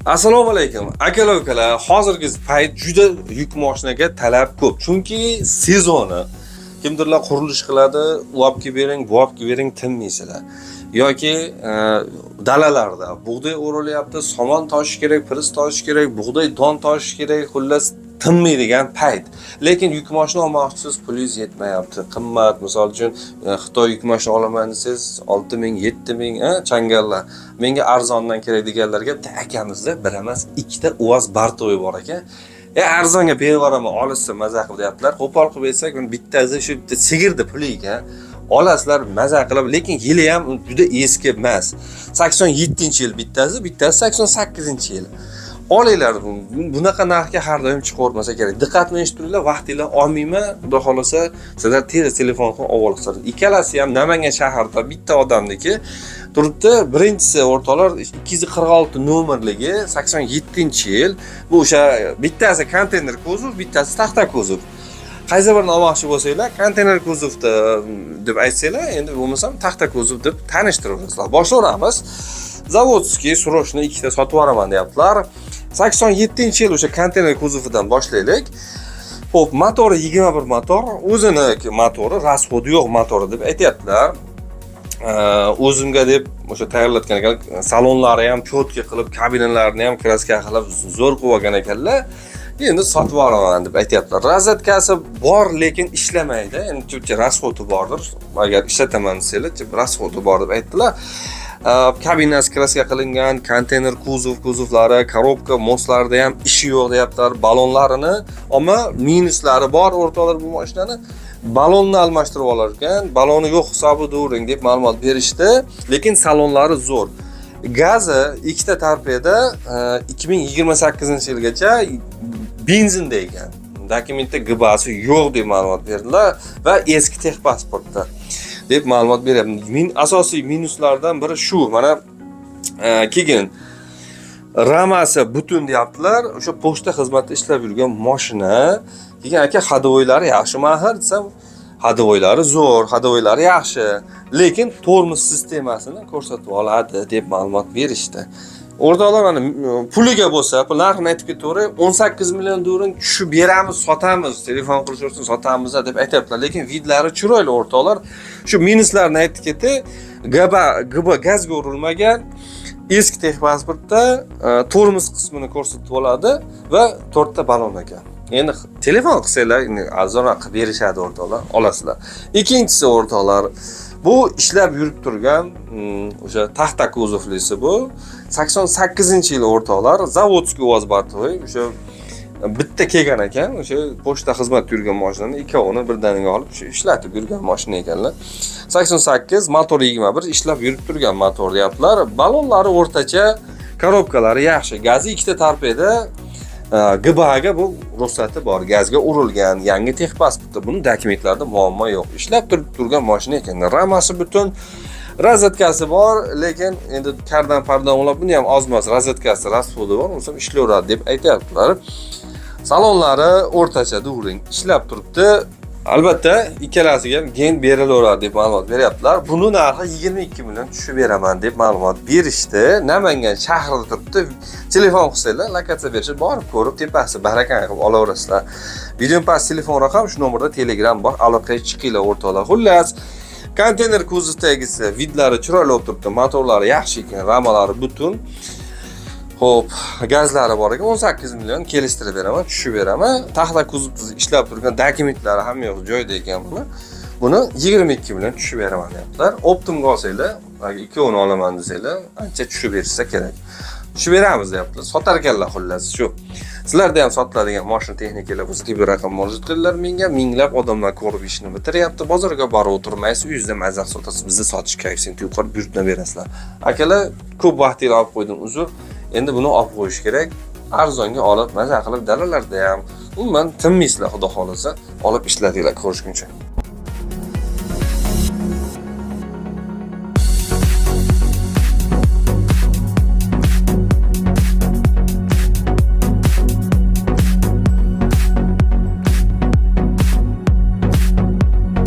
Assalomu alaykum, akalar, ukalar. Hozirgi payt juda yuk moshinaga talab ko'p, chunki sezoni. Kimdirlar qurilish qiladi, u olib kelib bering, bu olib kelib bering, tinmaysizlar. Yoki dalalarda bug'doy o'rilyapti, somon toshish kerak, priz toshish kerak, bug'doy don toshish kerak, xullas, tinmaydigan payt. Lekin yuk moshina olmoqchisiz, pulingiz yetmayapti, qimmat. Misol uchun, Xitoy yuk moshina olaman desangiz, 6000, 7000, changallar. Menga arzondan kerak deganlarga bitta akamizda bir emas, ikkita UAZ бортой bor ekan. Arzonga berib yuboraman, olishsa, maza qilib, deyaptilar. Qo'pol qilib aytsak, uni bittasi shu bitta sigirni puli ekan. Olasizlar maza qilib, lekin yili ham juda eski emas. 87-yil bittasi, bittasi 88-yil. Olinglar, bunaqa narxga har doim chiqavermasa kerak. Diqqat bilan eshitib turinglar, vaqtinglar olmayman. Xudo xolasa, sizlar tez telefon qilib olasizlar. Ikkalasi ham Namangan shahrida bitta odamniki turibdi. Birinchisi, o'rtoqlar, 246 nomerligi, 87-yil. Bu o'sha bittasi konteyner kuzov, bittasi taxta kuzov. Qaysi birini olmoqchi bo'lsanglar, konteyner kuzovda deb aytsanglar, endi bo'lmasam taxta kuzov deb tanishtirasizlar. Boshlayveramiz. Заводской, срочно ikkita sotib yuboraman, deyaptilar. 87-yil, o'sha konteyner kuzovidan boshlaylik. Xo'p, motori 21 motor, o'zini motori, расход i yo'q motori deb aytyaptilar. O'zimga deb o'sha tayyorlatgan ekan, salonlari ham чётко qilib, kabinalarini ham краска qilib, zo'r qilib olgan ekanlar. Endi sotib yuboraman deb aytyaptilar. Rozetkasi bor, lekin ishlamaydi. Endi chunki расход i bordir. Agar ishlataman desanglar, расход i bor deb aytdilar. Kabinasi краска qilingan, konteyner kuzov, kuzovlari, коробка, мост larda ham ishi yo'q, deyaptilar. Ballonlarini, ammo minuslari bor, o'rtoqlar, bu mashinani. Ballonni almashtirib olar ekan, balloni yo'q hisobi during deb ma'lumot berishdi, lekin salonlari zo'r. Gazi ikkita torpeda, 2028-yilgacha benzinda ekan. Dokumentda ГБА si yo'q deb ma'lumot berdilar va eski texpasportda deb ma'lumot beryapti. Min asosiy minuslardan biri shu. Mana, keyin ramasi butun, deyaptilar. O'sha pochta xizmatida ishlab yurgan mashina. Keyin aka, ходовой lari yaxshimi axir desam, ходовой lari zo'r, ходовой lari yaxshi, lekin tormoz sistemasini ko'rsatib oladi deb ma'lumot berishdi. O'rtoqlar, mana, puliga bo'lsa, pul narxini aytib ketaveray, 18 million during tushib beramiz, sotamiz, telefon qilishaversin, sotamiz deb aytyaptilar. Lekin вид lari chiroyli, o'rtoqlar. Shu minuslarni aytib ketdi. ГБ ГБ gazga urilmagan, eski texpasportda, tormoz qismini ko'rsatib oladi va to'rtta balon ekan. Endi telefon qilsanglar, endi arzonroq qilib berishadi, o'rtoqlar, olasizlar. Ikkinchisi, o'rtoqlar, bu ishlab yurib turgan, o'sha taxta kuzovlisi bu. 88-yil, o'rtoqlar, заводской УАЗ бортой, o'sha bitta kelgan ekan, o'sha pochta xizmat yurgan mashinani ikkovini birdaniga olib, shu ishlatib yurgan mashina ekanlar. 88, motor 21, ishlab yurib turgan motor, deyaptilar. Ballonlari o'rtacha, коробка lari yaxshi. Gazi ikkita torpeda, ГБА ga bu ruxsati bor, gazga urilgan, yangi texpasportda, buni dokumentlarida muammo yo'q. Ishlab turib turgan mashina ekan. Ramasi butun, rozetkasi bor, lekin endi kardan pardan ulab, buni ham ozmas rozetkasi расход i bor, bo'lsam ishlayveradi deb aytyaptilar. Salonlari o'rtacha during, ishlab turibdi. Albatta, ikkalasiga ham gen berilaveradi deb ma'lumot beryaptilar. Buni narxi 22 million tushib beraman deb ma'lumot berishdi. Namangan shahrida turibdi. Telefon qilsanglar, lokatsiya berishib, borib ko'rib, tepasi barakan qilib olaverasizlar. Video past telefon raqam, shu nomerda Telegram bor, aloqaga chiqinglar, o'rtoqlar. Xullas, konteyner kuzovdagisi вид lari chiroyli bo'lib turibdi, motorlari yaxshi ekan, ramalari butun. Xo'p, gazlari bor ekan, 18 million kelishtirib beraman, tushib beraman. Taxta kuzov ishlab turgan, dokumentlari hamma yo'q joyida ekan buni. Buni 22 million tushib beraman, deyaptilar. Оптом ga olsanglar, agar ikkovini olaman desanglar, ancha tushib berishsa kerak. Tushib beramiz, deyaptilar. Sotar ekanlar, xullas shu. Sizlarda ham sotiladigan mashina, texnikalar bo'lsa, tepa raqam murojaat qilinglar menga. Minglab odamlar ko'rib ishini bitiryapti. Bozorga borib o'tirmaysiz, uyingizda maza qilib sotasiz. Bizda sotish koeffitsiyenti yuqori, buyurtma berasizlar. Akalar, ko'p vaqtingizni olib qo'ydim, uzr. Endi buni olib qo'yish kerak. Arzonga olib, maza qilib dalalarda ham umuman tinmaysizlar, xudo xolasa, olib ishlatinglar. Ko'rishguncha.